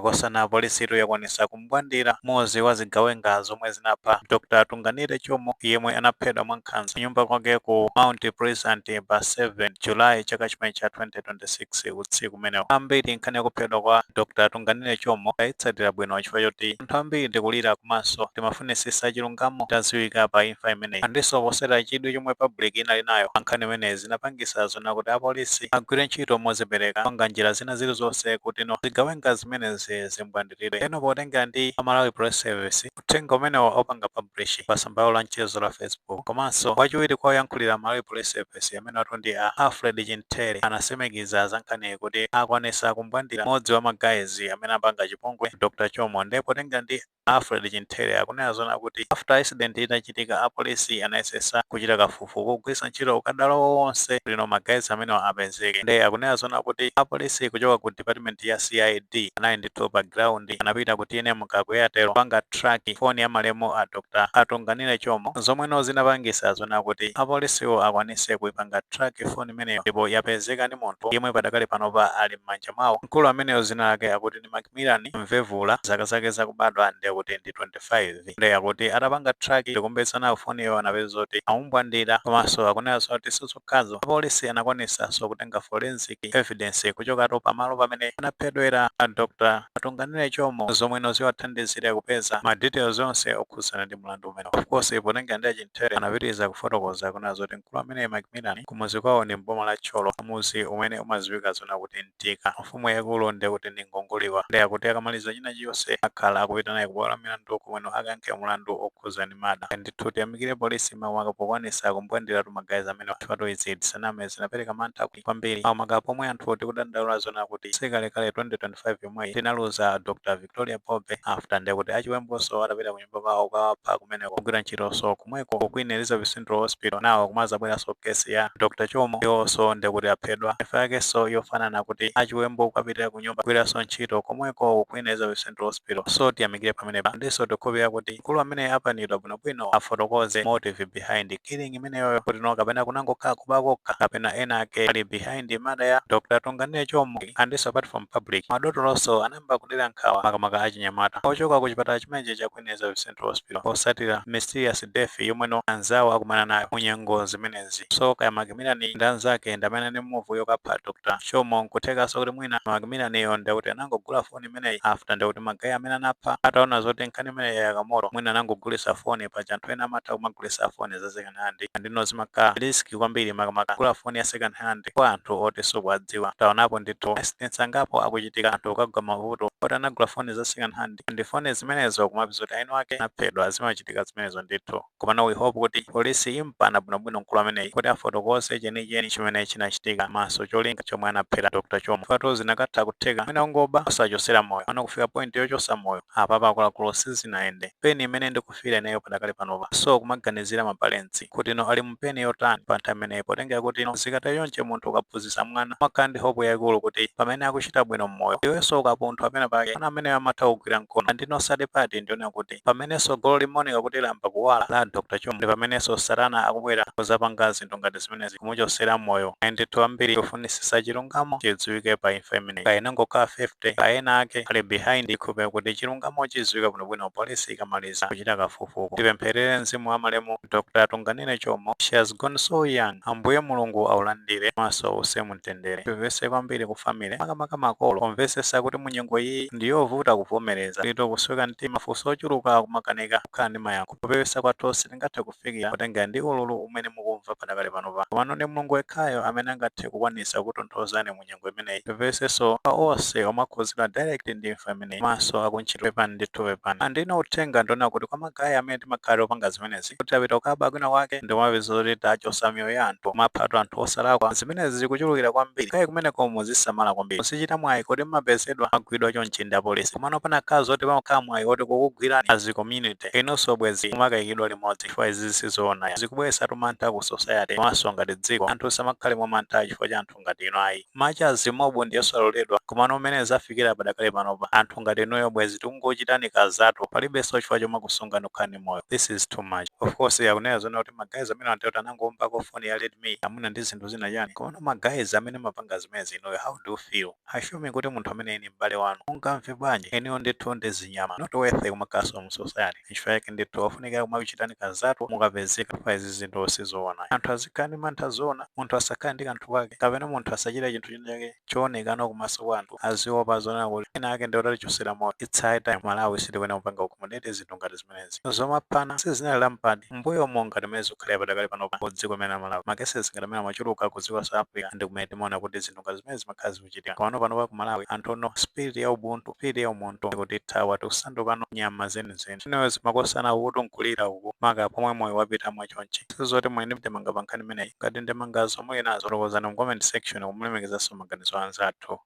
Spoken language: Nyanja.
Makosana, polisitu yakwanisa kumbwandira mmodzi wa zigawenga zomwe zinapha Dr Tunganire Chomo, yemwe anaphedwa mwankhanza nyumba kwake ku Mount Pleasant pa 7 Julayi chaka chimene cha 2026 utsiku umenewo. Ambiri nkhani yakuphedwa kwa Dr Tunganire Chomo ayitsatira bwino chifukwa choti anthu ambiri ndikulira komanso timafunisisa chilungamo taziwika pa imfa imeneyi. Andinso posera chidwi chomwe public inali nayo pa nkhani imeneyi, zinapangisa zona kuti apolisi agwire ntchito mozipereka, panga njira zina zilizonse kuti no zigawenga zimenezi zimbwandiridwe. Eno potengera ndi Malawi Police Service, uthenga umenewo opanga publish pa tsamba la mchezo la Facebook, komanso wachiwiri kwa oyankhulira Malawi Police Service amene atu ndi a Alfred Chintere, anasimikiza za nkhaniyi kuti akwanisa kumbwandira mmodzi wa ma guys amene apanga chipongwe Dr Chomo. Ndipo potengera ndi Alfred Chintere, akunena zona kuti after incident itachitika, apolisi anayesesa kuchita kafukufuku kugwiritsa ntchito ukadaulo wonse lino ma guys amenewa apezeke. Ndiye akunena zona kuti apolisi kuchoka ku department ya CID anali ndithu pa ground, anapita ku TNM ku Airtel kupanga track foni ya malemu a Dr Atunganire Chomo, zomweno zinapangisa zona kuti apolisiwo akwanise kuipanga track foni imeneyo, ndipo yapezeka ndi munthu yemwe padakali panopa ali m'manja mwawo. Mkulu ameneyo zina lake akuti ndi Macmillan Mvevula, zaka zake zakubadwa ndiye kuti ndi 25. Ndiye akuti atapanga track ndikumbetsana foniyo, anapeza kuti amumbwandira. Komanso akunena zoti sizokhazo, apolisi anakwanisanso kutenga forensic evidence kuchokatu pamalo pamene anaphedwera a Dr Atunganire Chomo, zomweno ziwathandizira kupeza ma details onse okhudzana ndi mlandu umene. Of course, potenga ndi Achintere, anapitiriza kufotokoza kunena zoti mkulu amene Macmillan kumuzi kwawo ndi mboma la Thyolo, muzi umene umadziwika zona kuti Mtika, mfumu yaikulu ndiye kuti ndi Ngongoliwa. Ndiye akuti akamaliza china chiyonse, akhala akupita naye kubwalo la milandu komweno akayankhe mulandu okhuza ndi murder. Ndithu tiyamikire polisi makamaka pokwanisa kumbwandiratu ma guys amene. Chifukwa izi, tisaname, zinapereka mantha kwambiri, makamaka pomwe anthu tikudandaula zona kuti sikalekale 2025 yomweyi tinaluza Dr Victoria Bobe, after ndiye kuti achiwembonso atapita kunyumba kwawo kawapha kumeneko, kugwira ntchitonso kumweko ku Queen Elizabeth Central Hospital. Nawo kumazabweranso kesi ya Dr Chomo, iwonso ndiye kuti aphedwa imfa yakenso yofanana, kuti achiwembo kukapitira kunyumba, kugwiranso ntchito komweko ku Queen Elizabeth Central Hospital. So tiyamikire pamenepa. Ndiso tikukhulupirira kuti mkulu amene apanidwa bwinobwino afotokoze motive behind killing imeneyoyo, kuti no kapena kunangokhala kuba kokha kapena ena ake ali behind murder ya Dr Tunganire Chomo. Andiso apart from public, madotolonso anayamba kudera nkhawa, makamaka achinyamata ochoka ku chipatala chimenechi cha Queen Elizabeth Central Hospital, posatira mysterious death yomweno anzawo akumana nayo munyengo zimenezi. So kaya Macmillan ndi anzake ndi amene ndi move yokapha Dr Chomo, nkuthekanso kuti mwina Macmillan ndikuti anangogula foni imeneyi after ndikuti ma guy amene anapha ataona zoti nkhani imeneyi yakamoto, mwina anangogulisa foni paja. Anthu ena amatha kumagulisa foni za second hand, andino zimakhala risk kwambiri, makamaka kugula foni ya second hand kwa anthu oti sukuwadziwa. Taonapo ndithu incidents angapo akuchitika, anthu kukagwa mavuto oti anagula foni za second hand, ndi foni zimenezo kumapeza kuti aino ake anaphedwa. Zimachitika zimenezo ndithu. Komano we hope kuti polisi impana bwinobwino mkulu ameneyi kuti afotokoze chenicheni chimene chinachitika, maso cholinga chomwe anaphera Dr Chomo. Fatu zinakatha kutheka amene ongoba osachosera moyo ano kufika point yochosa moyo apapa, akuluakulu, sizinayende. Pain imene ndikufira ineyo padakali panopa, so kumaganizira ma parents kuti no ali mu pain yotani pa nthawi imeneyi, potengera kuti no zikata yonche munthu ukaphunzitsa mwana, umakhala ndi hope yayikulu kuti pamene akuchita bwino mmoyo, iwenso ukapunthwa pena pake, mwana ameneyo amatha kugwira mkono. Andino sad part ndiona kuti pamenenso golo limaoneka kuti lamba kuwala la Dr Chomo, ndi pamenenso satana akubwera kuzapanga zinthu ngati zimenezi, kumuchosera moyo. Ndithu ambiri kufunisisa chilungamo chidziwike pa imfa imeneyi, kaya ngokhala 50, kaya ake ali behind, ikhupe kuti chilungamo chidziwike bwinobwino polisi ikamaliza kuchita kafukufuku. Tipempherere mzimu wa malemu Dr Tunganire Chomo. She has gone so young. Ambuye Mulungu aulandire maso use mumtendere. Tipepese kwambiri ku family, makamaka makolo, kumvesesa kuti munyengo iyi ndiyovuta kuvomereza lito, kusweka mtima, funso ochuluka kumakanika kukhala ndi mayankho. Kupepesa kwathu sitingathe kufikira kutengera ndi ululu umene mukumva padakali panopa, komano ndi Mulungu yekhayo amene angathe kukwanisa kutonthozani munyengo imeneyi. Tipepesenso pa onse omakhuzidwa direct ndi imfa imeneyi, maso akuntchito. Pepani ndithu, pepani. Andino uthenga ndiona kuti kwa ma guy amene timakhala opanga zimenezi, kuti apita kukaba kwina kwake ndimapeza kuti tachosa miyoyo ya anthu, kumaphatu anthu osalakwa, zimenezi zikuchulukira kwambiri. Kaye kumeneko muzisamala kwambiri, muzichita mwayi kuti mmapezedwa magwidwa chonchi ndi apolisi. Komano panakhala zoti pamakhala mwayi oti kukugwirani as a community, inunso bwezi mumakayikidwa limodzi, chifukwa izi sizoona, zikubweretsa mantha ku society komanso ngati dziko. Anthu samakhale mwa mantha chifukwa cha anthu ngati inu ayi. Machazi mob ndiyosaloledwa, komano umene zafikira padakali panopa, anthu ngati inuyo bwezi tikungochitani kazatu, palibenso chifukwa chomwe kusungani kukhala moyo. This is too much. Of course, akunena zona kuti ma guys amene anthu anangombako foni ya Redmi amuna ndi zinthu zina chani, komano ma guys amene mapanga zimenezi inuyo, how do you feel, assuming kuti munthu amene ni m'bale wanu? wanu, ungamve bwanji? Eniwo ndithu ndi zinyama, not worth kumakhaso mu society. Nchifukwa chake ndithu ofunika kumakuchitani kazatu mukapezeka pa izi zinthu sizoona. Anthu azikhala ndi mantha zoona. Munthu asakhale ndi kanthu kake, kapena munthu asachite chinthu china chake choonekano kumaso kwa anthu, aziopa zonena kuti ena ake ndi otatichosera moyo. It's high time Malawi sitikuyenera kupanga accommodate zinthu ngati zimenezi zomaphana. Sizinali rampant mbuyomo ngati mmene zikukhalira padakali panopa ku dziko limene la Malawi. Ma cases ngati amene amachuluka ku dziko la South Africa ndi kumene timaona kuti zinthu ngati zimene zimakhala zikuchitika. Komano panopa ku Malawi anthu ono spirit ya ubuntu, spirit ya umunthu ikutithawa, tikusandukano nyama zenizeni. Anyways, makosana, ukuti nkulira uku, maka pomwe moyo wapita mwachonchi. Sizoti mwene ndemanga pa nkhani imeneyi. Ngati ndemangazo muli nazo, fotokozani mu comment section, kumulemekezanso maganizo anzathu.